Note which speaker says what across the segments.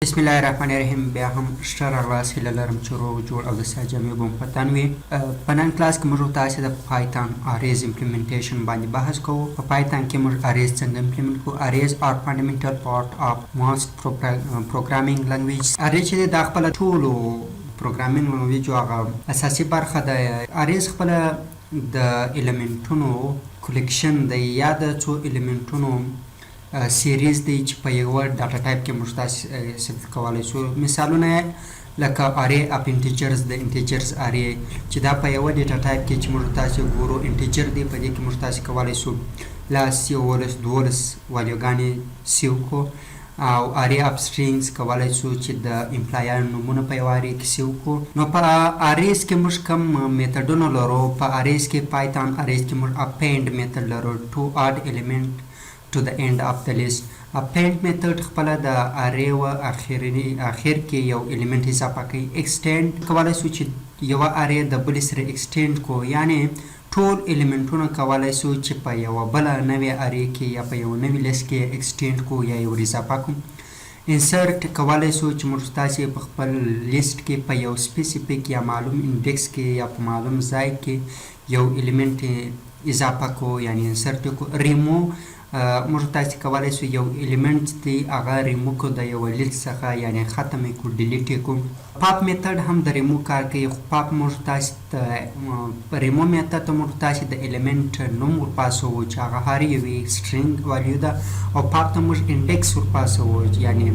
Speaker 1: بسم الله الرحمن الرحیم. بیا هم ښه راغلاست. هیله لرم چې روغ جوړ او د صحت جامې به مو په تن وي. په نن کلاس کې موږ تاسو د Python arrays implementation باندې بحث کوو. په Python کې موږ arrays څنګه implement کوو؟ Arrays are fundamental part of most programming language. Array چې دا خپل ټولو programming language هغه اساسي برخه ده. Arrays خپل د element ونو collection دی یا د څو element ونو series دی چې په یوه data type کې موږ تاسو ثبت کولی شو. مثالونه لکه array of integers، د integers array چې دا په یوه data type کې چې موږ تاسو ګورو integer دی، په دې کې موږ تاسو کولی شو 10، 11، 12 value ګانې save کړو. او array of strings، کولی شو چې د employee انو نومونه په یو array کې save کړو. نو په arrays کې موږ کوم method ونه لرو؟ په arrays کې، Python arrays کې موږ append method لرو to add element to the end of the list. Append method خپل د array و اخري اخر کې یو element اضافه کوي. Extend کولای شو چې یو array د بل سره extend کو، یعنی ټول element ونه کولای شو چې په یو بل نوې array کې یا په یو نوې لیست کې extend کو یا یو اضافه کو. Insert کولای شو چې موږ تاسو په خپل لیست کې په یو specific یا معلوم index کې یا په معلوم ځای کې یو element اضافه کو، یعنی insert کو. ریمو، موږ تاسو کولای شو یو element دی هغه ریمو کو د یو لیست څخه، یعنی ختم کو، delete کو. پاپ میتھډ هم د ریمو کار کوي، خو پاپ موږ تاسو ته ریمو میتھډ ته موږ تاسو د element نوم ورپاسو چې هغه هر یوې string value ده، او پاپ ته موږ index ورپاسو، یعنی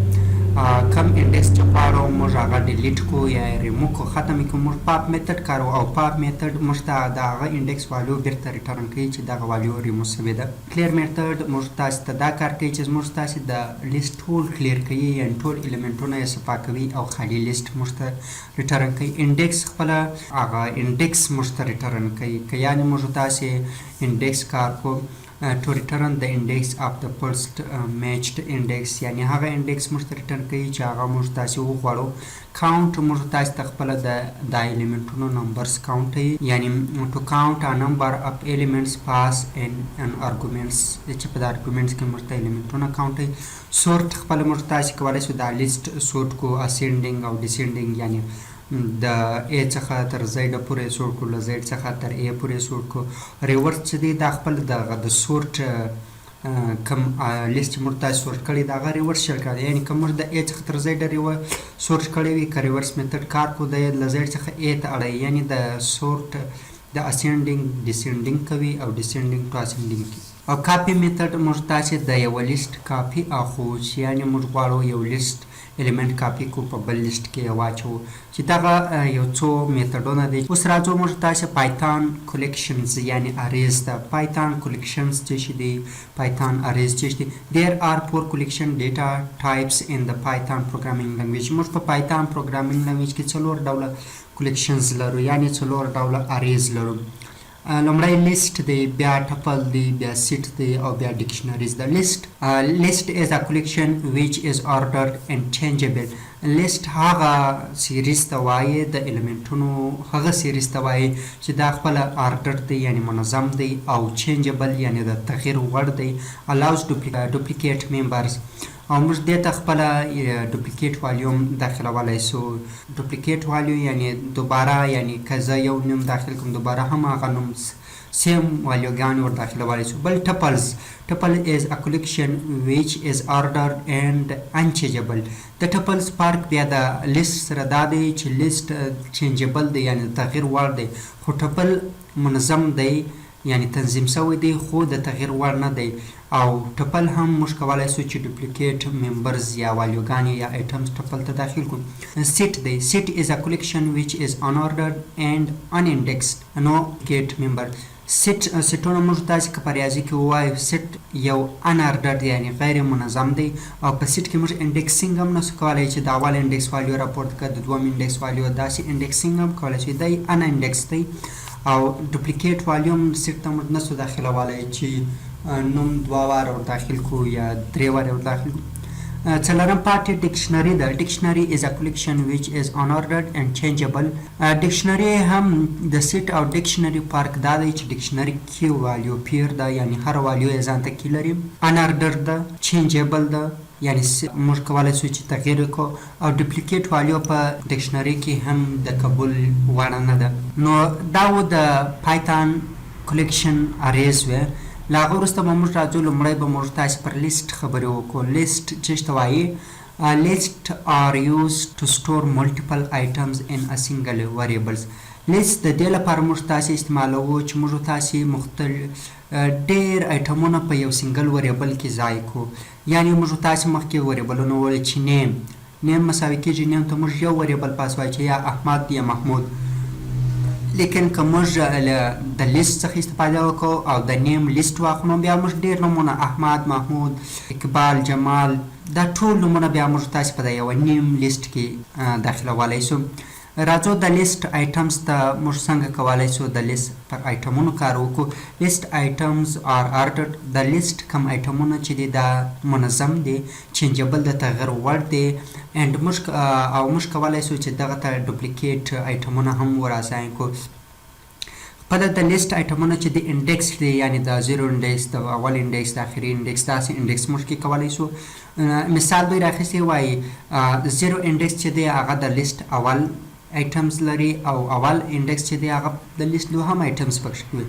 Speaker 1: کم index چې غواړو موږ هغه delete کو یا ریمو کو، ختم کو، موږ pop method کارو. او pop method موږ ته د هغه index value بیرته return کوي چې دغه value ریمو شوې ده. Clear method موږ تاسو ته دا کار کوي چې موږ تاسو د لیست ټول clear کوي، یعنی ټول element ونه یې صفا کوي او خالی لیست موږ ته return کوي. Index خپل هغه index موږ ته return کوي، که یعنی موږ تاسو index کار کو to return the index of the first matched index، یعنی هغه index موږ ته return کوي چې هغه موږ تاسو وغواړو. Count موږ تاسو ته خپل د element ونو numbers count کوي، یعنی to count a number of elements pass in an arguments، چې په د arguments کې موږ ته element ونه count کوي. Sort خپل موږ تاسو کولای شو دا لیست sort کو ascending او descending، یعنی د A څخه تر Z پورې sort کو، له Z څخه تر A پورې sort کو. Reverse چې دی دا خپل دغه د sort کم لیست چې موږ تاسو sort کړی دا هغه reverse شل کړی، یعنی که موږ د A څخه تر Z sort کړی وي، که reverse method کار کو، د له Z څخه A ته اړوي، یعنی د sort د ascending descending کوي او descending to ascending کوي. او copy method موږ تاسو د یو لیست کاپي اخو، چې یعنی موږ غواړو یو لیست element copy کو، په بل لیست کې واچو، چې دغه یو څو method ونه دي. اوس راځو موږ تاسو Python collections یعنی arrays ته. Python collections چې دي، Python arrays چې دي، there are four collection data types in the Python programming language. موږ په Python programming language کې څلور ډوله collections لرو، یعنی څلور ډوله arrays لرو. لومړی لیست دی، بیا tuple دی، بیا سیټ دی او بیا dictionaries. د list is a collection which is ordered and changeable. List هغه series ته وایي، د element ونو هغه series ته وایي چې دا خپل order دی، یعنی منظم دی، او changeable، یعنی د تغییر وړ دی. Allows duplicate members، او موږ دې ته خپله duplicate value داخلولی سو. Duplicate value یعنی دوباره، یعنی که زه یو نوم داخل کوم، دوباره هم هغه نوم same value ګانې ور داخلولی سو. بل tuples. Tuple is a collection which is ordered and unchangeable. د tuples فرق بیا د لیست سره دا دی چې لیست changeable دی، یعنی د تغییر وړ دی، خو tuple منظم دی، یعنی تنظیم شوی دی، خو د تغییر وړ نه دی. او tuple هم موږ کولای شو چې duplicate members یا value ګانې یا items tuple ته داخل کړو. Set دی. Set is a collection which is unordered and unindexed, no duplicate member. Set، set ونه موږ تاسو که په ریاضي کې ووایو، set یو unordered یعنی غیر منظم دی، او په سیټ کې موږ indexing هم نشو کولای چې د اول index value راپورته کړه، د دوم index value، داسې indexing هم کولای شو. دی unindexed دی او duplicate value هم set ته موږ نشو داخلولی چې نوم دوه واره ور داخل کو یا درې واره ور داخل کو. څلورم part dictionary ده. Dictionary is a collection which is unordered and changeable. Dictionary هم د سیټ او dictionary فرق دا دی چې dictionary key value pair ده، یعنی هر value یې ځان ته key لري، unordered ده، changeable ده. یعنی موږ کولای شو چې تغییر وکړو او duplicate value په dictionary کې هم د قبول وړ نه ده. نو دا و د Python collection arrays وې. له هغه وروسته به موږ راځو، لومړی به موږ تاسې پر لیست خبرې وکړو. لیست چې ته وایي، list are used to store multiple items in a single variables. لیست د دې لپاره موږ تاسې استعمالوو چې موږ تاسې مختلف ډېر آیټمونه په یو single variable کې ځای کو. یعنی موږ تاسې مخکې variable ونه وویل چې name، name مساوي کېږي name ته موږ یو variable pass وایو چې یا احمد یا محمود. لیکن که موږ د لیست څخه استفاده وکړو او د name لیست واخلو، بیا موږ ډېر نومونه، احمد، محمود، اقبال، جمال، دا ټول نومونه بیا موږ تاسې په یوه name لیست کې داخلولی شو. راځو د لیست items ته، موږ څنګه کولی شو د لیست پر آیټمونو کار وکړو. List items are ordered. د لیست کم آیټمونه چې دي دا منظم دي، changeable، د تغییر وړ دي، and موږ او موږ کولی شو چې دغه ته duplicate آیټمونه هم ور assign کړو. خپله د لیست آیټمونه چې د index دی، یعنی د zero index، د اول index، د اخري index، داسې index موږ کې کولی شو. مثال دوی راخیستی، وایي zero index چې دی هغه د لیست اول items لري او اول index چې دی هغه د لیست دوهم items پکښې کوي.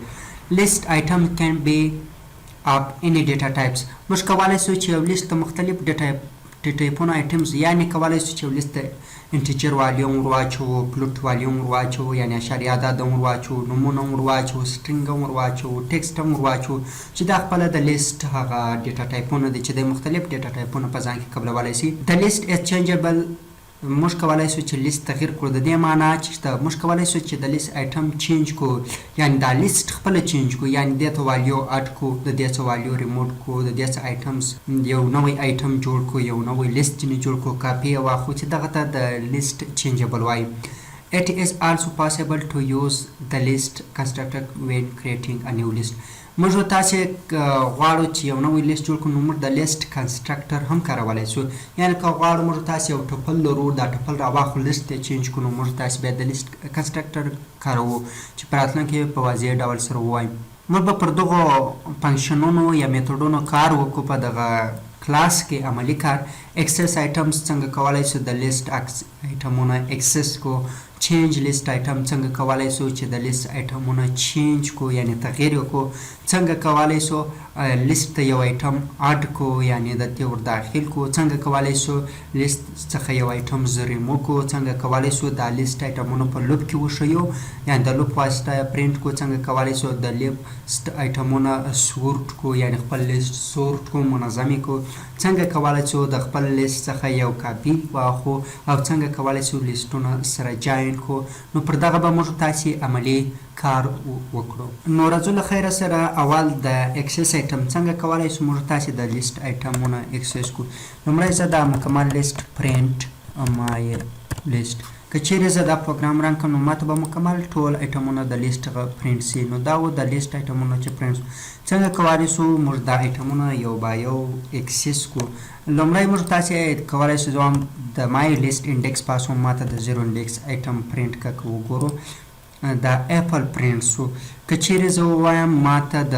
Speaker 1: List item can be of any data types. موږ کولی شو چې یو لیست ته مختلف data ټایپونه items، یعنی کولی شو چې یو لیست ته integer value هم ورواچوو، float value هم ورواچوو، یعنی اعشاریه عدد هم ورواچوو، نومونه هم ورواچوو، string هم ورواچوو، text هم ورواچوو، چې دا خپله د لیست هغه data ټایپونه دي چې د مختلف data ټایپونه په ځان کې قبلولی شي. The list is changeable. موږ کولای شو چې لیست تغییر کړو. د دې معنا چې شته، موږ کولای شو چې د لیست item change کو، یعنی دا لیست خپله change کو، یعنی دې ته value add کو، د دې څه والیو ریموټ کو، د دې څه items یو نوی آیټم جوړ کو، یو نوی لیست ځینې جوړ کو، کاپي یې واخلو، چې دغه ته د لیست changeable وایي. It is also possible to use the list constructor when creating a new list. موږ تاسې غواړو چې یو نوی لیست جوړ کړو، نو موږ د list constructor هم کارولی شو. یعنی که غواړو موږ تاسې یو tuple لرو، دا tuple راواخلو، لیست ته change کړو، نو موږ تاسې بیا د list constructor کاروو چې په راتلونکي په واضح ډول سره ووایم. موږ به پر دغو function ونو یا method ونو کار وکړو په دغه کلاس کې، عملی کار. Access items، څنګه کولای شو د لیست آیټمونه access کو. Change list item، څنګه کولای شو چې د لیست آیټمونه change کو، یعنی تغییر وکړو. څنګه کولای شو لیست ته یو item add کو، یعنی د ته ور داخل کو. څنګه کولای شو لیست څخه یو آیټم ریموو کو. څنګه کولای شو د لیست آیټمونو په loop کې وښیو، یعنی د loop واسطه پرینټ کو. څنګه کولای شو د لیست آیټمونه sort کو، یعنی خپل لیست sort کو، منظم کو. څنګه کولای شو د خپل لیست څخه یو کاپي واخو او څنګه کولای شو لیستونه سره join کو. نو پر دغه به موږ تاسې عملی کار وکړو. نو راځو له خیره سره. اول د access item، څنګه کولای شو موږ تاسې د لیست آیټمونه access کو. لومړی زه دا مکمل لیست print my list. که چیرې زه دا پروګرام run کړم، نو ماته به مکمل ټول آیټمونه د لیست هغه پرینټ سي. نو دا و د لیست آیټمونه چې پرینټ سو. څنګه کولای شو موږ دا آیټمونه یو با یو access کو؟ لومړی موږ تاسې کولای شو ځواب د my list index pass وم، ماته د zero index item print که وګورو، دا apple print سو. که چیرې زه ووایم ماته د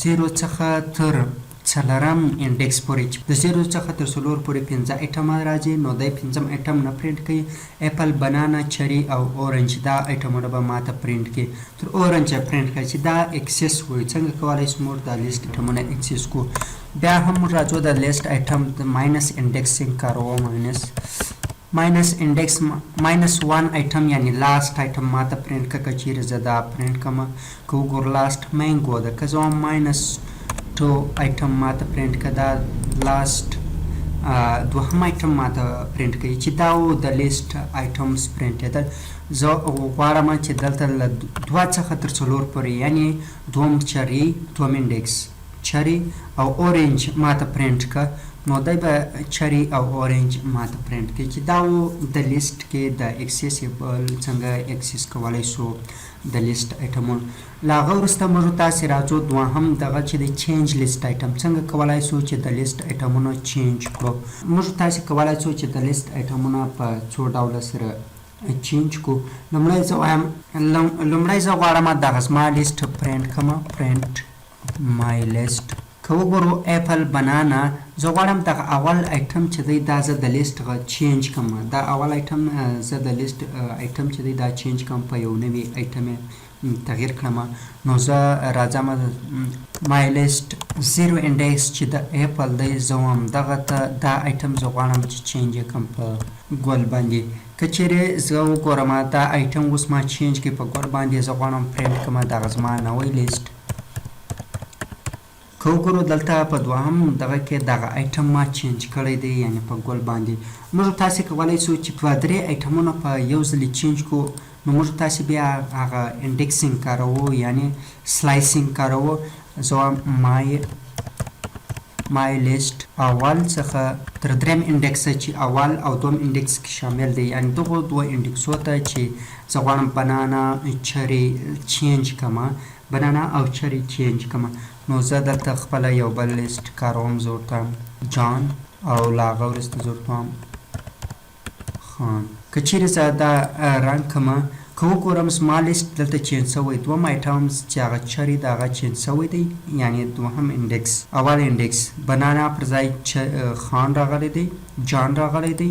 Speaker 1: zero څخه تر څلورم index پورې، د zero څخه تر څلور پورې پنځه آیټمه راځي، نو دی پنځم آیټم نه پرینټ کوي. Apple، banana، cherry او orange، دا آیټمونه به ماته پرینټ کړي، تر orange print کړي، چې دا access وایي. څنګه کولای شو موږ دا لیست آیټمونه access کو؟ بیا هم موږ راځو د لیست item د minus indexing کاروو. Minus index، minus 1 item، یعنی last item ماته پرینټ که چیرې زه دا پرینټ کړم، که وګور last mango ده. که زه minus 2 item ماته پرینټ که، دا last دوهم آیټم ماته پرینټ کوي، چې دا و د لیست items print کېدل. زه غواړم چې دلته له دوه څخه تر څلور پورې، یعنی دوم cherry، دوم index cherry او orange ماته پرینټ که، نو دی به cherry او orange ماته پرینټ کړي، چې دا و د لیست کې د accessible، څنګه access کولی شو د لیست آیټمونو. له هغه وروسته موږ تاسې راځو دوهم دغه چې د change list item، څنګه کولای شو چې د لیست آیټمونه change کړو. موږ تاسې کولای شو چې د لیست آیټمونه په څو ډوله سره change کو. لومړی زه وایم، لومړی زه غواړم دغه زما لیست پرینټ کړم، print my list. که وګورو apple، banana، زه غواړم دغه اول ایټم چې دی دا زه د لیست غ change کم. دا اول ایټم زه د لیست ایټم چې دی دا change کم، په یو نوي ایټم تغییر کړم. نو زه راځم، my list zero index چې د apple دی، زه وایم دغه ته دا ایټم زه غواړم چې change یې کړم په ګل باندې. که چیرې زه وګورم دا ایټم اوس ما change کړي په ګل باندې، زه غواړم پرینټ کړم دغه زما نوی لیست. که وګورو دلته په دوهم دغه کې دغه ایټم ما change کړی دی، یعنی په ګل باندې. موږ تاسې کولی شو چې په درې ایټمونه په یو ځلې change کو. نو موږ تاسې بیا هغه indexing کاروو، یعنی slicing کاروو. زه وایم my list اول څخه تر دریم index چې اول او دوم index کې شامل دی، یعنی دغو دوه index و ته چې زه غواړم banana، cherry change کما، banana او cherry change کما. نو زه دلته خپله یو بل لیست کاروم، زه ورته جان او له هغه وروسته زه ورته وایم خان. که چیرې زه دا run کړم، که وګورم زما لیست دلته change شوی. دوم items چې هغه cherry د هغه change شوی دی، یعنی دوهم index، اول index banana پر ځای خان راغلی دی، جان راغلی دی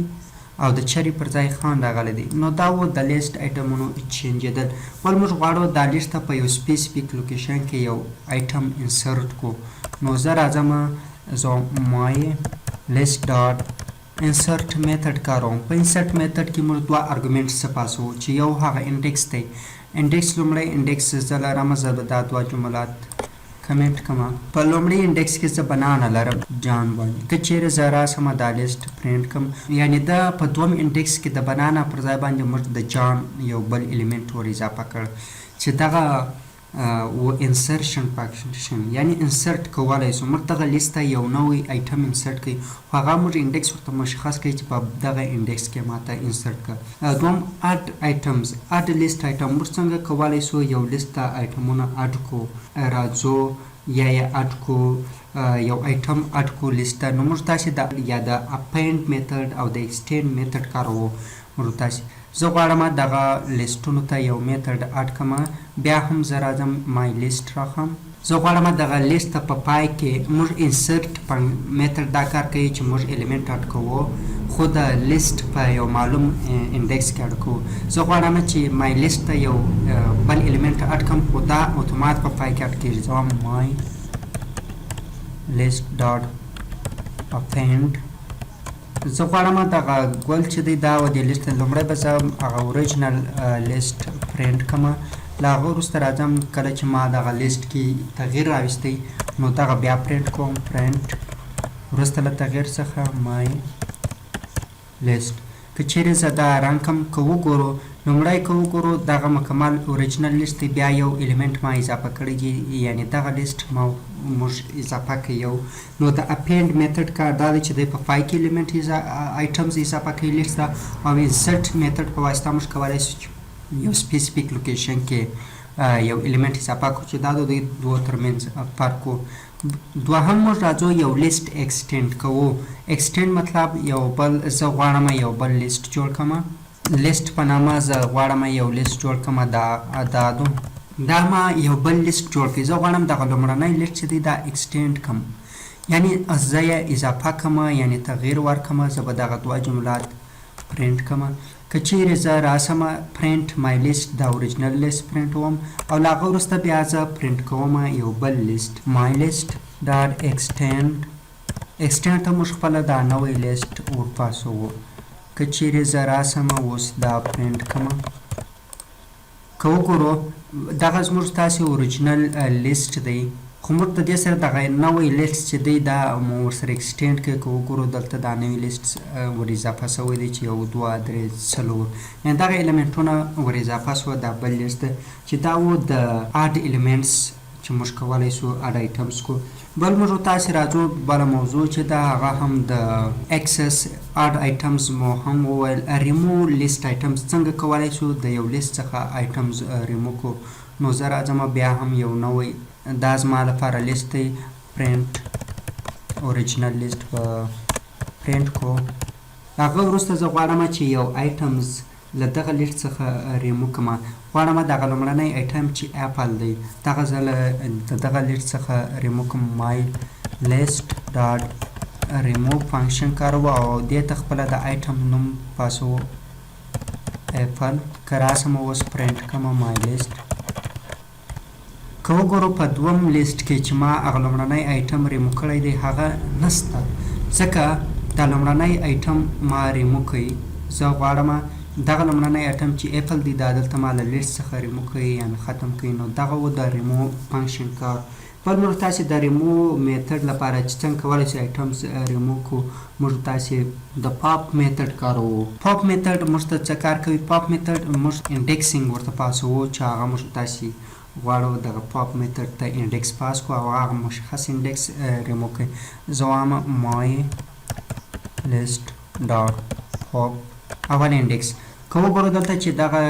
Speaker 1: او د cherry پر ځای خان راغلی دی. نو دا و د لیست ایټمونو change ېدل. بل موږ غواړو دا لیست ته په یو specific location کې یو item insert کو. نو زه راځم، زه my list dot insert method کاروم. په insert method کې موږ دوه argument څه پاسو چې یو هغه index دی، index لومړی index زه لرم. زه به دا دوه جملات کمنټ کما. په لومړي index کې زه banana لرم جان باندې. که چیرې زه راسم دا لیست پرینټ کم، یعنی دا په دوم index کې د banana پر ځای باندې موږ د جان یو بل element ور اضافه کړ چې دغه و insertion function، یعنی insert کولای شو. موږ دغه لیست ته یو نوی ایټم insert کوي، خو هغه موږ index ورته مشخص کوي چې په دغه index کې ماته insert کړه. دوم add items، add list item. موږ څنګه کولای شو یو لیست ته ایټمونه add کو، راځو یا یې add کو، یو ایټم add کو لیست ته؟ نو موږ تاسې د یا د append method او د extend method کاروو. موږ تاسې زه غواړم دغه لیستونو ته یو method add کړم. بیا هم زه راځم، my list راخم. زه غواړم دغه لیست ته په پای کې، موږ insert method دا کار کوي چې موږ element add کوو، خو د لیست په یو معلوم index کې add کوو. زه غواړم چې my list ته یو بل element add کړم، خو دا اتومات په پای کې add کیږي. زه وایم my list dot append. زه غواړم دغه ګل چې دی دا و دې لیست. لومړی به زه هغه original list print کړم. له هغه وروسته راځم، کله چې ما دغه لیست کې تغییر راوستی نو دغه بیا پرینټ کوم. پرینټ وروسته له تغییر څخه my list. که چیرې زه دا run کم، که وګورو لومړی، که وګورو دغه مکمل original list دی. بیا یو element ما اضافه کړی دی، یعنی دغه لیست ما موږ اضافه کوي یو. نو د append method کار دا دی چې دی په پای کې element items اضافه کوي لیست ته، او insert method په واسطه موږ کولای شو چې یو specific location کې یو element اضافه کړو، چې دا د دوی دوو ترمنځ فرق و. دوهم موږ راځو یو لیست extend کوو. extend مطلب یو بل، زه غواړم یو بل لیست جوړ کړم. لیست په نامه زه غواړم یو لیست جوړ کړم. دا دو دا ما یو بل لیست جوړ کړ. زه غواړم دغه لومړنی لیست چې دی دا extend کړم، یعنی زه یې اضافه کړم، یعنی تغییر ورکړم. زه به دغه دوه جملات پرینټ کړم. که چیرې زه راسم، print my list، دا original list print کوم او له هغه وروسته بیا زه پرینټ کوم یو بل لیست، my list dot extend. extend ته موږ خپله دا نوی لیست ورپاسوو. که چیرې زه راسم اوس دا پرینټ کړم، که وګورو دغه زموږ تاسې original list دی، خو موږ د دې سره دغه نوی لیست چې دی دا مو ورسره extend کړي. که وګورو دلته دا نوی لیست ور اضافه شوی دی چې یو، دوه، درې، څلور، یعنی دغه element ونه ور اضافه شوه دا بل لیست چې دا و د add elements چې موږ کولی شو add items کو. بل موږ تاسې راځو بله موضوع چې دا هغه هم د access add items مو هم وویل. ریمو لیست آیټمز، څنګه کولی شو د یو لیست څخه آیټمز ریمو کو؟ نو زه راځم، بیا هم یو نوی، دا زما لپاره لیست دی. print original list په پرینټ کو. هغه وروسته زه غواړم چې یو items له دغه لیست څخه ریمو کړم. غواړم دغه لومړنی ایټم چې apple دی دغه زه له دغه لیست څخه ریمو کړم. my لیست ډاټ ریموو فنکشن کاروو او دې ته خپله د item نوم پاسوو apple. که راسم اوس پرنټ کړم my list، که وګورو په دوم لیست کې چې ما هغه لومړنی آیټم ریمو کړی دی هغه نسته، ځکه دا لومړنی آیټم ما ریمو کړي. زه غواړم دغه لومړنی آیټم چې apple دی دا دلته ما له لیست څخه ریمو کړي، یعنی ختم کړي. نو دغه و د ریمو فنکشن کار. بل موږ تاسې د ریمو میتھډ لپاره چې څنګه کولی شو آیټمز ریمو کو، موږ تاسې د پاپ میتھډ کاروو. pop method موږ ته څه کار کوي؟ pop method موږ indexing ورته پاسوو، چې هغه موږ تاسې غواړو دغه pop method ته index پاس کو او هغه مشخص index ریمو کړي. زه وایم my list dot pop اول index. که وګورو دلته چې دغه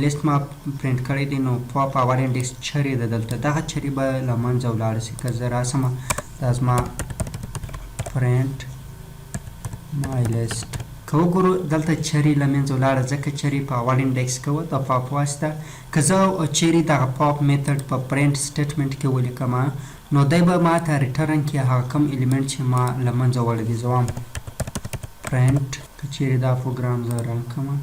Speaker 1: لیست ما پرنټ کړی دی، نو پاپ اول index cherry ده، دلته دغه cherry به له منځه ولاړه شي. که زه راسم دا زما print my list، که وګورو دلته cherry له منځه ولاړه، ځکه cherry په اول index کې وه د پاپ واسطه. که زه cherry دغه pop method په print statement کې ولیکم، نو دی به ما ته return کړي هغه کوم element چې ما له منځه وړی دی. زه وایم پرنټ، که چیرې دا پروګرام زه run کړم،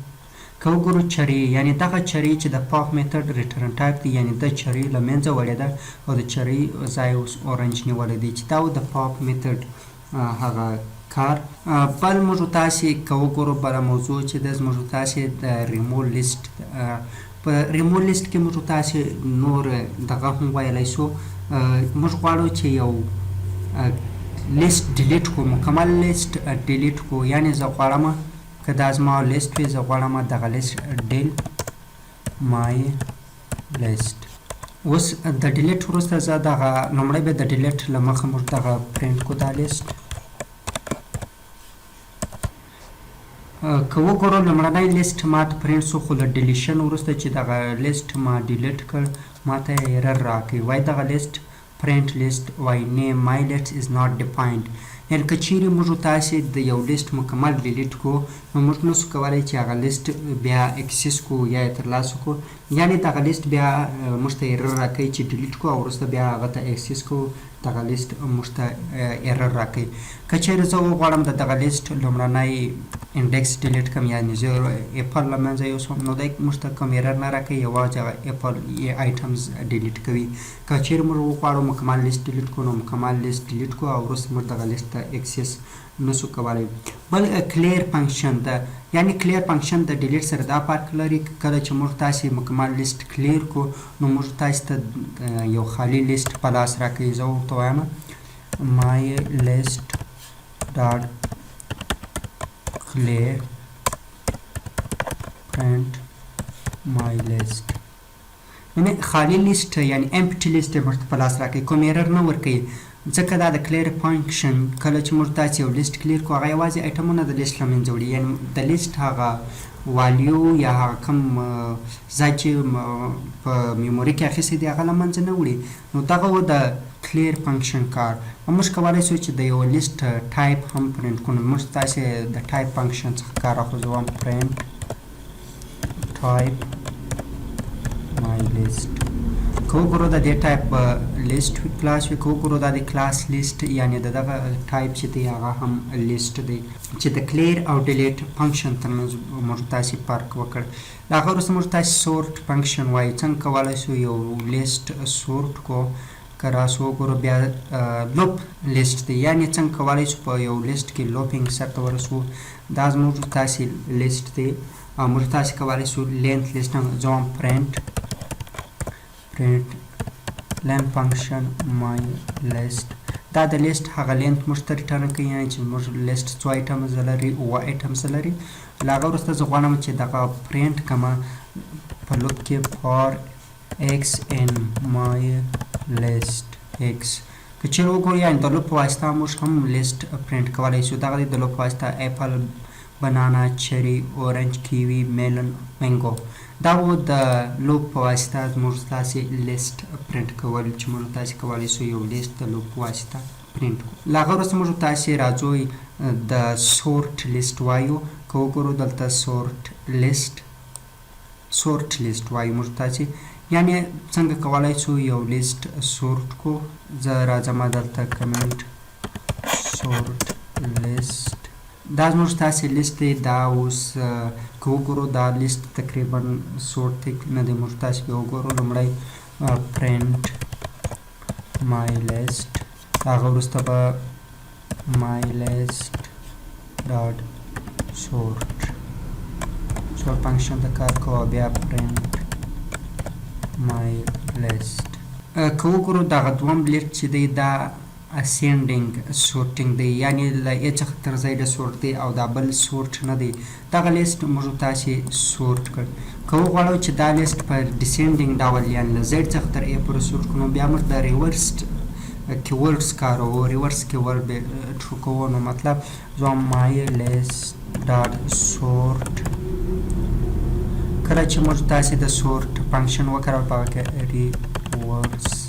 Speaker 1: که وګورو cherry، یعنی دغه cherry چې د pop method return type دی، یعنی د cherry له منځه وړې ده او د cherry ځای اوس orange نیولی دی، چې دا و د pop method هغه کار. بل موږ تاسې که وګورو بله موضوع چې ده زموږ تاسې د ریمو لیست. په ریمو لیست کې موږ تاسې نور دغه هم ویلی سو. موږ غواړو چې یو لیست delete کو، مکمل لیست delete کو. یعنی زه غواړم که دا زما لیست وي، زه غواړم دغه لیست del my list. اوس د delete وروسته زه دغه لومړی به د delete له مخه موږ دغه پرنټ کو دا لیست. که وګورو لومړنی لیست ماته پرنټ سو، خو له deletion وروسته چې دغه لیست ما delete کړ، ماته error راکوي، وایي دغه لیست print list وایي name my list is not defined. یعنی که چیرې موږ تاسې د یو لیست مکمل delete کو، نو موږ نسو کولی چې هغه لیست بیا access کو یا یې ترلاسه کو. یعنی دغه لیست بیا موږ ته error راکوي چې delete کو او وروسته بیا هغه ته access کو، دغه لیست موږ ته error راکوي. که چیرې زه وغواړم د دغه لیست لومړنی index delete کړم، یعنی zero apple له منځه یوسم، نو دی موږ ته کوم error نه راکوي، یوازې هغه apple items delete کوي. که چیرې موږ وغواړو مکمل لیست delete کړو، نو مکمل لیست delete کړو او وروسته موږ دغه لیست ته access نسو کولی. بل clear function ده، یعنی clear function د delete سره دا فرق لري، کله چې موږ تاسې مکمل لیست clear کو، نو موږ تاسې ته یو خالی لیست په لاس راکوي. زه ورته وایم my list dot clear print my list، یعنی خالی لیست، یعنی empty list موږ ته په لاس راکوي، کوم error نه ورکوي. ځکه دا د clear function کله چې موږ داسې یو لیست clear کړو، هغه یوازې item ونه د لیست له منځه وړي، یعنی د لیست هغه value یا هغه کوم ځای چې په memory کې اخیستی دی هغه له منځه نه وړي. نو دغه و د clear function کار. او موږ کولی شو چې د یو لیست ټایپ هم پرنټ کړو. موږ تاسې د type function څخه کار اخلو. زه وایم print type my list. که وګورو د دې ټایپ به لیست کلاس وي. که وګورو دا د class list، یعنی د دغه ټایپ چې دی هغه هم لیست دی، چې د clear او delete function ترمنځ موږ تاسې فرق وکړ. له هغه وروسته موږ تاسې sort function وایو، څنګه کولی شو یو لیست sort کو. که راسو وګورو بیا loop list دی، یعنی څنګه کولی شو په یو لیست کې looping سرته ورسوو. دا زموږ تاسې لیست دی او موږ تاسې کولی شو length list هم. زه وایم print len function my list. دا د لیست هغه length موږ ته return کوي، یعنی چې موږ لیست څو items لري، اووه items لري. له هغه وروسته زه غواړم چې دغه پرنټ کړم په loop کې for x in my list x. که چیرې وګورو، یعنی د loop په واسطه موږ هم لیست پرنټ کولی شو. دغه دی د loop په واسطه apple، banana، cherry، orange، kiwi، melon، mango. دا و د loop په واسطه موږ تاسې لیست پرنټ کول، چې موږ تاسې کولی شو یو لیست د loop په واسطه پرنټ کړو. له هغه وروسته موږ تاسې راځو د sort list وایو. که وګورو دلته sort list، sort list وایو موږ تاسې، یعنی څنګه کولی شو یو لیست sort کو. زه راځم دلته کمنټ sort list. دا زموږ تاسې لیست دی. دا اوس که وګورو دا لیست تقریبا sort نه دی، موږ تاسې به وګورو. لومړی print my list، هغه وروسته به my list dot sort، sort function ته کار کوو، بیا print my list. که وګورو دغه دوم لیست چې دی دا ascending sorting دی، یعنی له A څخه تر Z sort دی او دا بل sort نه دی. دغه لیست موږ تاسې sort کړ. که وغواړو چې دا لیست په descending ډول یعنی له Z څخه تر A پورې sort کړو، بیا موږ د reverse keywords کاروو، reverse keyword به true کوو. نو مطلب زه my list dot sort، کله چې موږ تاسې د sort function وکاروو په هغه کې reverse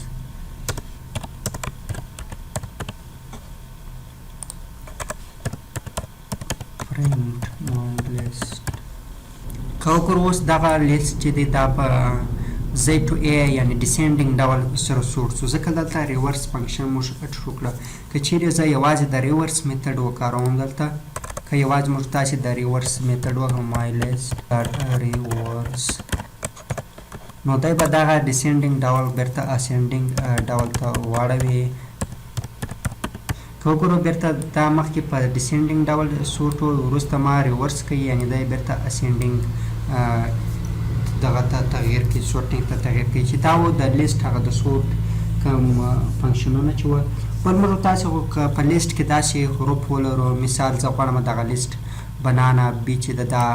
Speaker 1: print my list. که وګورو اوس دغه لیست چې دی دا په Z to A یعنی descending ډول سره sort سو، ځکه دلته reverse function موږ true کړه. که چیرې زه یوازې د reverse method وکاروم، دلته که یوازې موږ تاسې د reverse method وکاروم my list dot reverse، نو دی به دغه descending ډول بیرته ascending ډول ته واړوي. که وګورو بیرته دا مخکې په descending ډول sort و، وروسته ما reverse کوي، یعنی دی بیرته ascending دغه ته تغییر کوي، sorting ته تغییر کوي. چې دا و د لیست هغه د sort کوم function ونه چې وه. بل موږ تاسې خو که په لیست کې داسې حروف ولرو، مثال زه غواړم دغه لیست banana B چې ده دا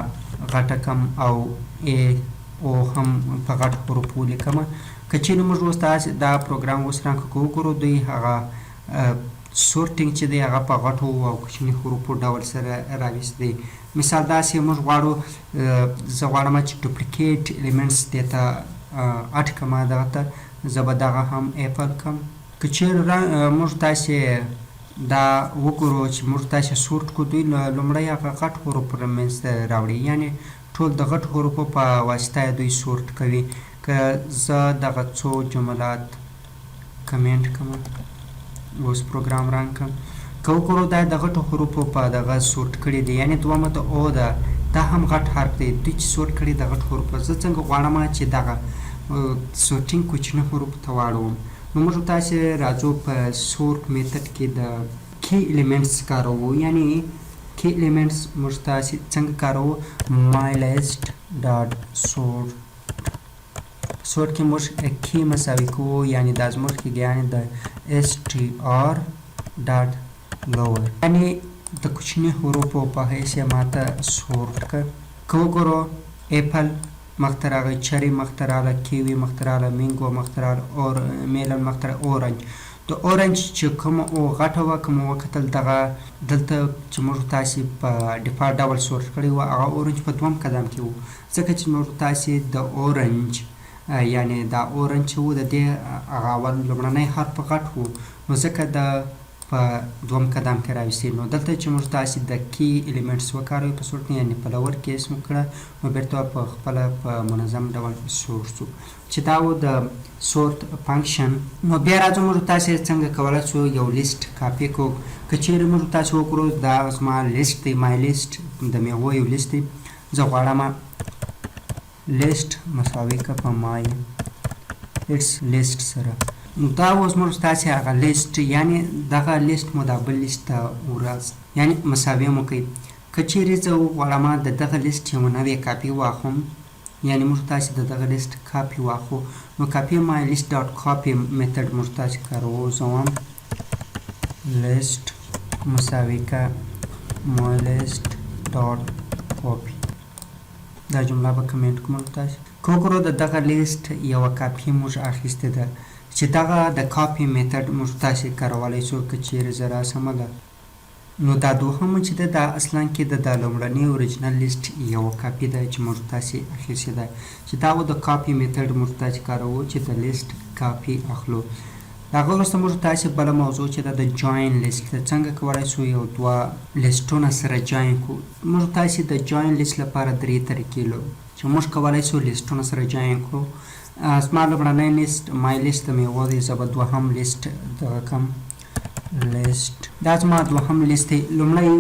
Speaker 1: غټه کم او A O هم په غټ حروف ولیکم. که چیرې موږ اوس داسې دا پروګرام اوس run کړو، وګورو دوی هغه sorting چې دی هغه په غټو او کوچني حروفو ډول سره راویست دی. مثال داسې موږ غواړو، زه غواړم چې duplicate elements دې ته add کړم، دغه ته زه به دغه هم اپل کړم. که چیرې موږ تاسې دا وګورو چې موږ تاسې sort کړو، دوی لومړی هغه غټ حروف رامنځته راوړي، یعنی ټول د غټ حروفو په واسطه دوی sort کوي. که زه دغه څو جملات کمنټ کړم، اوس پروګرام run کړم، که وګورو دا د غټو حروفو په دغه sort کړي دي، یعنی دومه د O ده، دا هم غټ حرف دی، دوی چې sort کړي د غټ حروف. زه څنګه غواړم چې دغه sorting کوچني حروف ته واړوم؟ نو موږ تاسې راځو په sort method کې د key elements کاروو، یعنی key elements موږ تاسې څنګه کاروو؟ my list dot sort، sort کې موږ key مساوي کوو، یعنی دا زموږ کې یعنی د str dot lower، یعنی د کوچني حروفو په حیث یې ماته sort کړ. که وګورو اپل مخته راغی، cherry مخته راغله، kiwi مخته راغله، mango مخته راغله، اور melon مخته راغله، orange. د orange چې کومه O غټه وه، که مو وکتل دغه دلته چې موږ تاسې په default ډول sort کړی وه، هغه orange په دوم قدم کې و، ځکه چې موږ تاسې د orange یعنی دا orange چې و د دې هغه اول لومړنی حرف غټ و، نو ځکه د په دوم قدم کې راوستي. نو دلته چې موږ تاسې د key elements وکاروي په sort، یعنی په lower case مو کړه، نو بیرته په خپله په منظم ډول sort شو، چې دا و د sort function. نو بیا راځو موږ تاسې څنګه کولی شو یو لیست کاپي کړو. که چیرې موږ تاسې وګورو دا زما لیست دی، my list د میوو یو لیست دی، زه غواړم لیست مساوي که په my its list سره. نو دا اوس موږ تاسې هغه لیست، یعنی دغه لیست مو دا بل لیست ته ورځ، یعنی مساوي مو کوي. که چیرې زه وغواړم د دغه لیست یوه نوې کاپي واخلم، یعنی موږ تاسې د دغه لیست کاپي واخلو، نو copy my list dot copy method موږ تاسې کاروو. زه وایم لیست مساوي که my list dot copy، دا جمله به کمنټ کوم. تاسې که وګورو د دغه لیست یوه کاپي موږ اخیستې ده، چې دغه د copy method موږ تاسې کارولی شو. که چیرې زه راسم ده، نو دا دوهم چې ده دا اصلا کې د لومړني original لیست یوه کاپي ده چې موږ تاسې اخیستې ده، چې دا و د copy method موږ تاسې کاروو چې د لیست کاپي اخلو. د هغه وروسته موږ تاسې بله موضوع چې ده د join list ده، څنګه کولی شو یو دوه لیستونه سره join کړو. موږ تاسې د join list لپاره درې طریقې لرو چې موږ کولی شو لیستونه سره join کړو. زما لومړنی لیست my list د میوو دی، زه به دوهم لیست دغه کم لیست. دا زما دوهم لیست دی. لومړی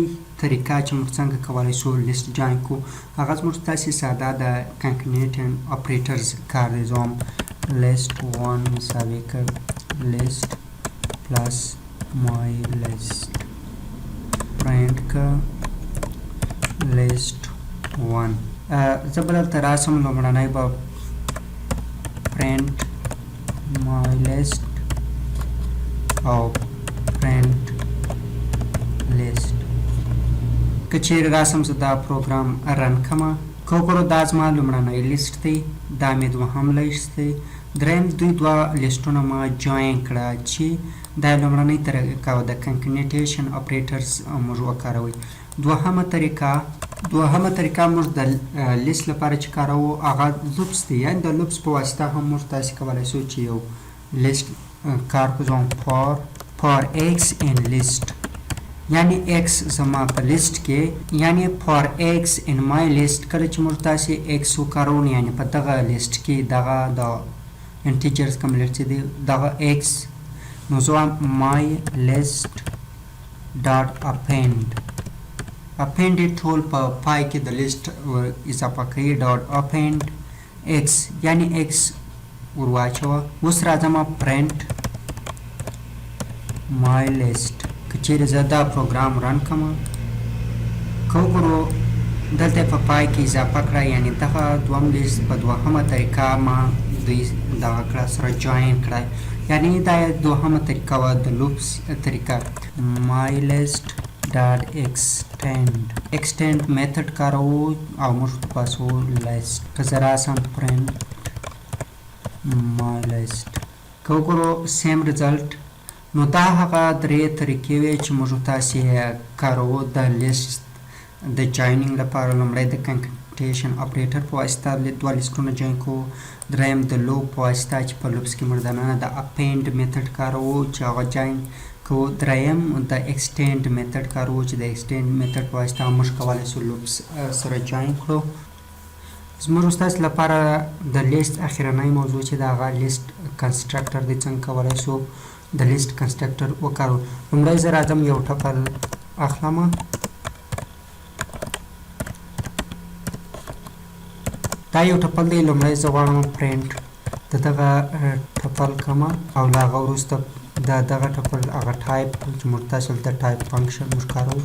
Speaker 1: طریقه چې موږ څنګه کولی شو لیست join کو، هغه زموږ تاسې ساده د concatenation operators کار دی. زه وایم list 1 مساوي که list plus my list، print که list 1. زه به دلته راسم، لومړنی به print my list او print list. که چیرې راسم زه دا پروګرام run کړم، که وګورو دا زما لومړنی لیست دی، دا مې دوهم لیست دی، دریم. دوی دوه لیستونه ما join کړه چې دا لومړنۍ طریقه د concatenation operators موږ وکاروي. دوهمه طریقه موږ د لیست لپاره چې کاروو هغه loops دی، یعنی د loops په واسطه هم موږ تاسې کولی شو چې یو لیست کار کوو. For x in list، یعنی x زما په لیست کې، یعنی for x in my list. کله چې موږ تاسې x وکاروو، یعنی په دغه لیست کې دغه د integers کوم لیست دی دغه x، نو زه وایم my list dot append. Append ټول په پای کې د لیست اضافه کوي. Dot append x، یعنی x ور واچوه. اوس راځم print my list. که چیرې زه دا پروګرام run کړم، که وګورو دلته په پای کې اضافه کړه، یعنی دغه دوم لیست په دوهمه طریقه ما دوی دغه کړه سره join کړه، یعنی دا دوهمه طریقه وه د loops طریقه. My list dot extend، extend method کاروو او موږ ته پاسو list. که زه راسم print my list، که وګورو same result. نو دا هغه درې طریقې وې چې موږ تاسې کاروو د لیست د joining لپاره. لومړی د concatenation operator په واسطه دوه لیستونه join کوو، دریم د loop په واسطه چې په loops کې موږ دننه د append method کاروو چې هغه join کوو، دریم د extend method کاروو چې د extend method په واسطه موږ کولی شو loops سره join کړو. زموږ ستاسو لپاره د لیست اخرنۍ موضوع چې د هغه list constructor دی، څنګه کولی شو د list constructor وکاروو. لومړی زه راځم یو tuple اخلم. دا یو tuple دی. لومړی زه غواړم پرینټ د دغه tuple کړم او له هغه وروسته د دغه tuple هغه ټایپ چې موږ تاسو د type function موږ کاروو.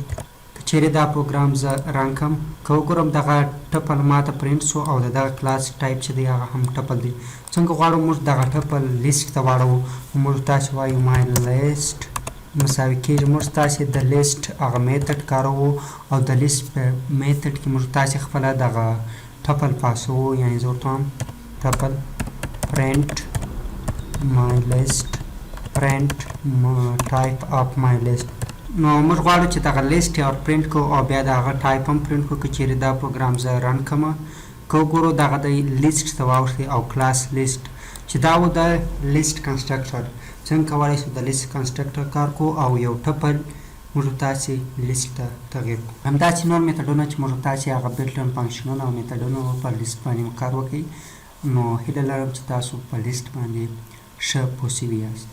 Speaker 1: که چیرې دا پروګرام زه run کړم، که وګورم دغه tuple ماته پرینټ سو او د دغه class type چې دی هغه هم tuple دی. څنګه غواړو موږ دغه tuple list ته واړوو؟ موږ تاسو وایو my list مساوي کېږي، موږ تاسې د لیست هغه method کاروو او د لیست په method کې موږ تاسې خپله دغه tuple پاسوو، یعنی زه ورته وایم tuple print my list print type of my list. نو موږ غواړو چې دغه لیست یې پرینټ کړو او بیا د هغه ټایپ هم پرینټ کړو. که چیرې دا پروګرام زه run کړم، که وګورو دغه دی لیست ته واوښتی او class list چې دا و د list constructor. څنګه کولی شو د list constructor کار کو او یو tuple موږ تاسې لیست ته تغییر کړو. همداسې نور method ونه چې موږ تاسې هغه built-in function ونه او method ونه په لیست باندې کار وکړي. نو هیله لرم چې تاسو په لیست باندې ښه پوه شوي یاست.